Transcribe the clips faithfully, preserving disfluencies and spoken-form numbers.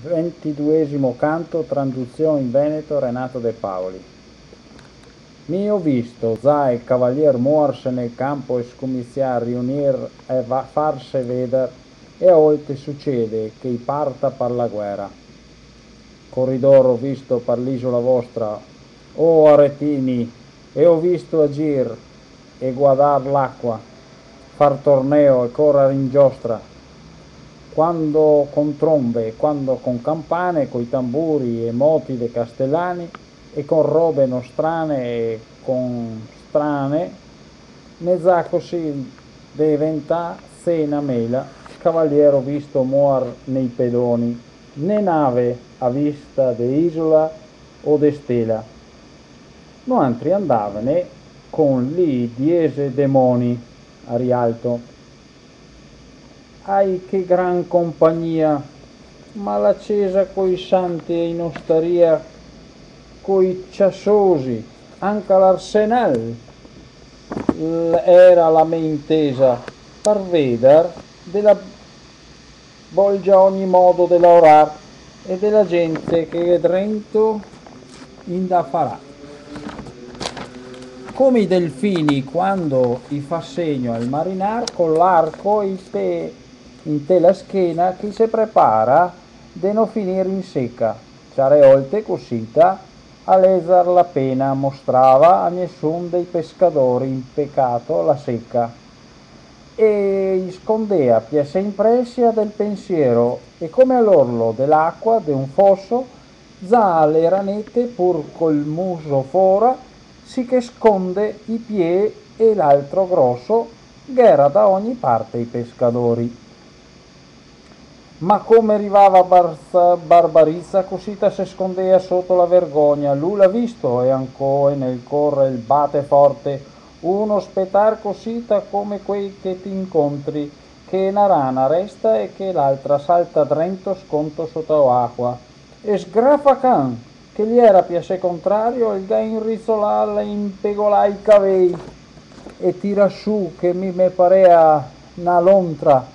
Ventiduesimo canto, tradusion in veneto, Renato De Paoli. Mi go visto za el cavalier muarse nel canpo e scominsiar a riunir e va-, farse veder, e a olte sucede che i parta par la guera. Coridor go visto par l'isola vostra, o aretini, e go visto a gir e guadar l'acqua, far torneo e corar in giostra, quando con trombe e quando con campane, coi tamburi e moti de castellani, e con robe nostrane e con strane, ne za così deventà se na mela, cavalier go visto muar nei pedoni, né nave a vista de isola o de stela. Noantri andavene con li diese demoni a Rialto. Ahi, che gran compagnia! Ma la cesa coi santi e in ostaria coi ciasosi, anca l'arsenal l-, era la me intesa, par vedar de la bolgia ogni modo de laorar e de la gente che gh'è drento indafarà. Come i delfini quando i fa segno al marinar co l'arco i pe-, inte la schena, che i se prepara de no finir in seca. Ciare olte cosita a lezar la pena mostrava a nesun dei pescadori in pecato la seca. E i scondea piasè in presia del pensiero, e come a l'orlo de l'acqua de un foso, za le ranete pur col muso fora, sì che sconde i pie e l'altro groso, gh'era da ogni parte i pescadori. Ma come rivava Barza-, Barbariza, cosita se scondea soto la vergogna, lu l'ha visto e ancò e nel cor el bate forte, uno spetar cosita come quei che t'incontri, che na rana resta e che l'altra salta drento sconto soto l'acqua. E sgrafacan, che gli era piasè contrario, el ga inrizolà, le impegolà i cavei e tirà su che mi me parea na lontra.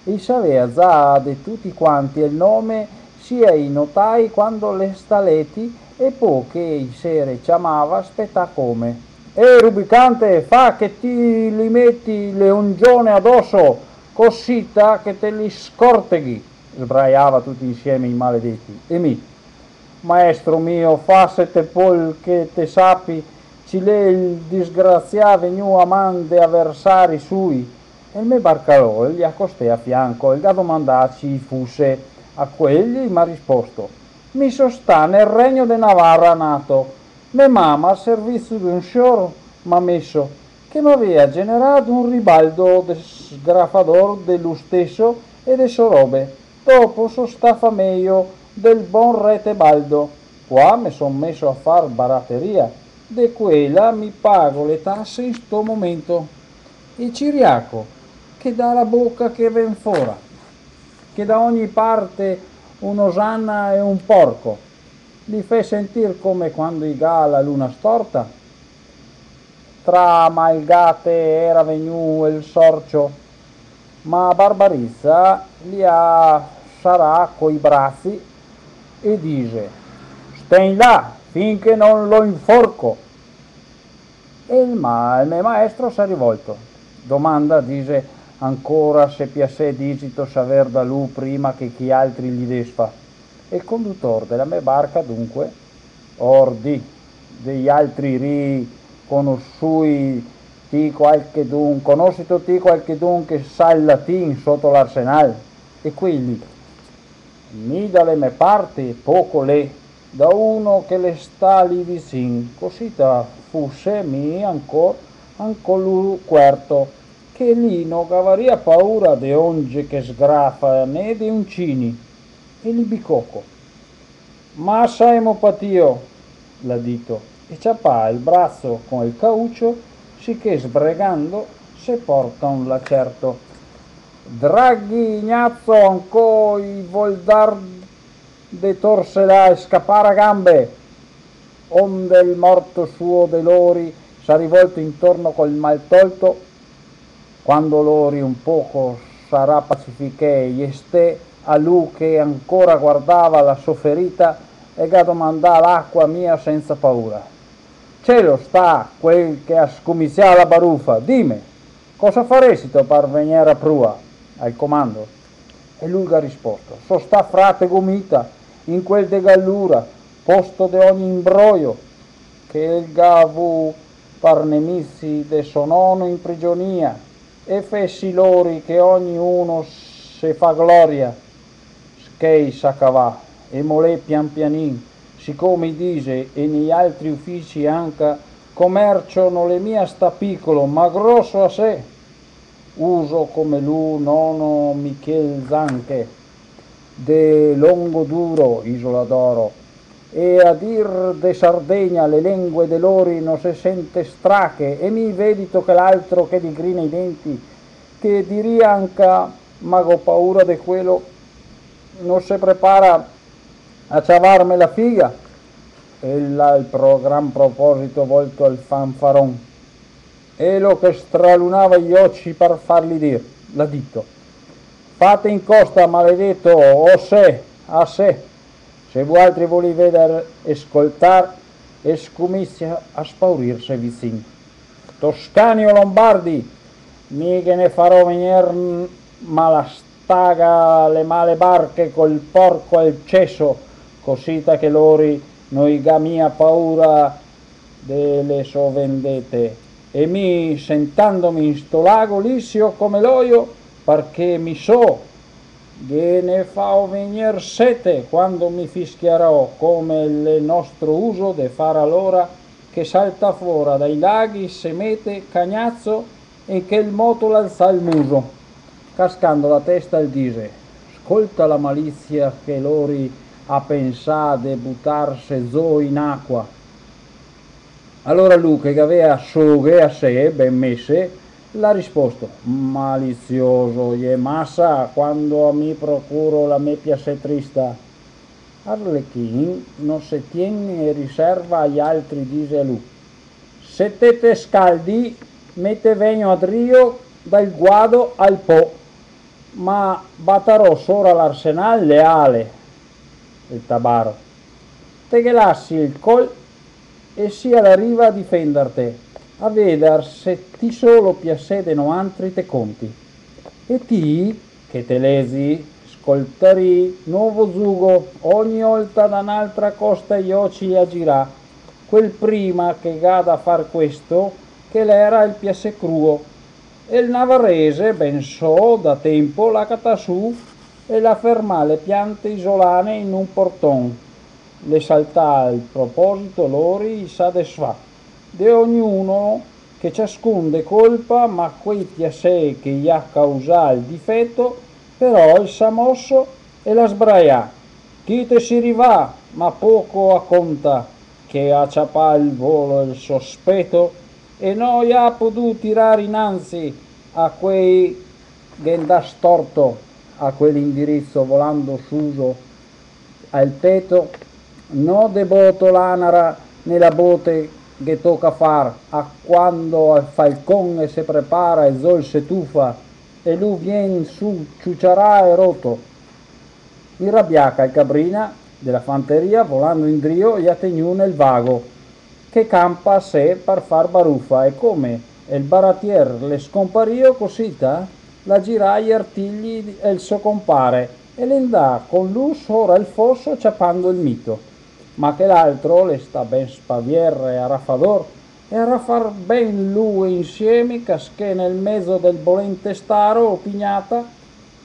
I savea za de tuti quanti el nome, sia i notai quando le staleti, e po che i se reciamava, spetà come: «Eh, rubicante, fa che ti li meti le ongione adoso, cosita che te li scorteghi!» sbraiava tuti insieme i maledeti. E mi: «Maestro mio, fa se te pol che te sapi, ci l'è el disgrazià vegnù a man de aversari sui.» E el me barcalò el gli acostea a fianco, el ga domandà ci i fuse, a quel i m'ha risposto: «Mi so stà nel regno de Navarra nato, me mama al servizio d'un sior m'ha meso, che m'avea generà d'un ribaldo de sgrafador de lu steso e de so robe. Dopo so stà fameio del bon re Tebaldo. Qua me son meso a far barateria, de quela mi pago le tase in sto momento.» E ciriaco, che da la boca che ven fora, che da ogni parte un'osanna e un porco, li fè sentir come quando i ga la luna storta. Tra malgate era vegnù el sorcio, ma Barbariza li ha sarà coi brazi e dixe: «Sten là, fin che no lo inforco.» E el ma-, el me maestro s'ha rivolto: «Domanda, dixe, ancora se piasè dixito saver da lu prima che chi altri li desfa.» E el condutor de la me barca, dunque: «Ordi, dei altri ri conosui ti qualchedun, conosito ti qualchedun che sa el latin soto l'arsenal?» E quei lì: «Mi da le me parte poco l'è, da uno che l'è stà lì vicin, cosita fuse mi ancor, ancor lu cuerto, che lì no gavaria paura de onge che sgrafa né de uncini.» E li bicoco: «Masa emo patìo», l'ha dito, e ciapà el brazo con el caucio, siché sbregando se porta un lacerto. Draghi Ignazzo ancò i vol dar de torselà e scapar a gambe, onde el morto suo de lori s'ha rivolto intorno col mal tolto. Quando lori un poco sarà pacifichè e ste, a lu che ancora guardava la so ferita, e ga domandà l'acua mia sensa paura: "Cielo, sta quel che ga scuminsià la barufa, dime, cosa faresito par vegner a prua, al comando?" E lu ga risposto: "So sta frate Gomita, in quel de Gallura, posto de ogni imbroio, che el ga vu par nemici de so nono in prigionia, e fesi lori che ogni uno se fa gloria, schei sa cavà, e molè pian pianin, sicome i dise, e nei altri ufici anca, comercio no l'è mia sta picolo, ma groso asè, uso come lu nono Michel Zanche, de Longoduro, Isola d'Oro, e a dir de Sardegna le lengue de lori no se sente strache, e mi vedito che l'altro che digrina i denti, che diria anca: ma go paura de quelo, no se prepara a ciavarme la figa." E là el pro-, gran proposito volto al fanfaron. Elo che stralunava i oci par farli dir, l'à dito: "Fate incosta, maledeto, o se, a se, se vualtri volì veder e scoltar, e scuminsia a spaurirse vicin. Toscani o lombardi, mi ghe ne farò vegner mala staga le male barche col porco al ceso, cosita che lori no i ga mia paura de le so vendete, e mi, sentandomi in sto lago lisio come l'oio, parché mi so, ghe ne fao vegner sete quando mi fischiarò, come l'è nostro uso de far alora che salta fora dai laghi, se mete cagnazo e in quel moto l'alza el muso, cascando la testa, el dise: "Scolta la malizia che lori à pensà de butarse zo in acua." Alora lu, che gavea soghe a se ben mese, l'à risposto: "Malizioso, i è masa quando a mi procuro la me piasè trista." Arlechin no se tien e riserva ai altri, dise a lu: "Se te te scaldi, me te vegno a drio dal guado al po, ma batarò sora l'arsenal le ale, el tabaro. Te ghe lasi el col e si a la riva a difenderte, a vedar se ti solo piasè de noantri te conti. E ti, che te lezi, scoltarì novo zugo, ogni olta da n'altra costa i oci a girà, quel prima che ga da far questo, che l'era el piasè cruo." E el navarese, ben so, da tempo l'à catà su e l'à fermà le piante isolane in un porton. L'è saltà el proposito, lori i sa desfà de ognuno, che ciascun de colpa, ma quei piasè che i à causà el difeto, però el s'à moso e l'à sbraià: "Chi te si rivà, ma poco a conta, che à ciapà el volo el sospeto, e no i à podù tirar inanzi a quei ghe ndà storto a quell'indirizo, volando suso al peto, no de boto l'anara ne la bote ghe toca far, a quando al falcon e se prepara e zo el se tufa, e lu vien su ciuciarà e roto." Inrabià Calcabrina de la fanteria, volando indrio, i à tegnù nel vago, che campa se par far barufa, e come el baratier l'è sconpario, cosita l'à girà i artigli el so compare e l'è ndà con lu sora el foso ciapando el mito. Ma che l'altro l'è stà ben spavier e arafador, e a rafar ben lu insiemi, casché nel mezo del bolente staro o pignata,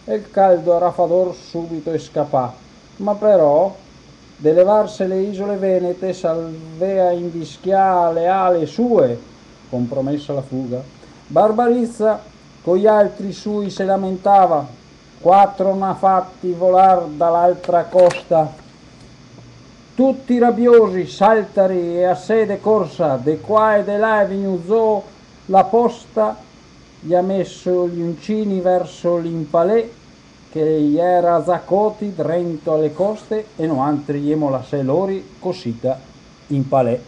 e el caldo arafador subito è scapà. Ma però, de levarse le isole venete, s'avea invischià le ale sue, compromesa la fuga. Barbarizza coi altri sui se lamentava: "Quatro n'à fati volar da l'altra costa." Tuti rabiosi, saltari e a se de corsa, de qua e de là è vegnù zo la posta, i à meso i uncini verso l'Impalè, che i era za coti drento a le coste, e noantri i emo lasè lori cosita in palè.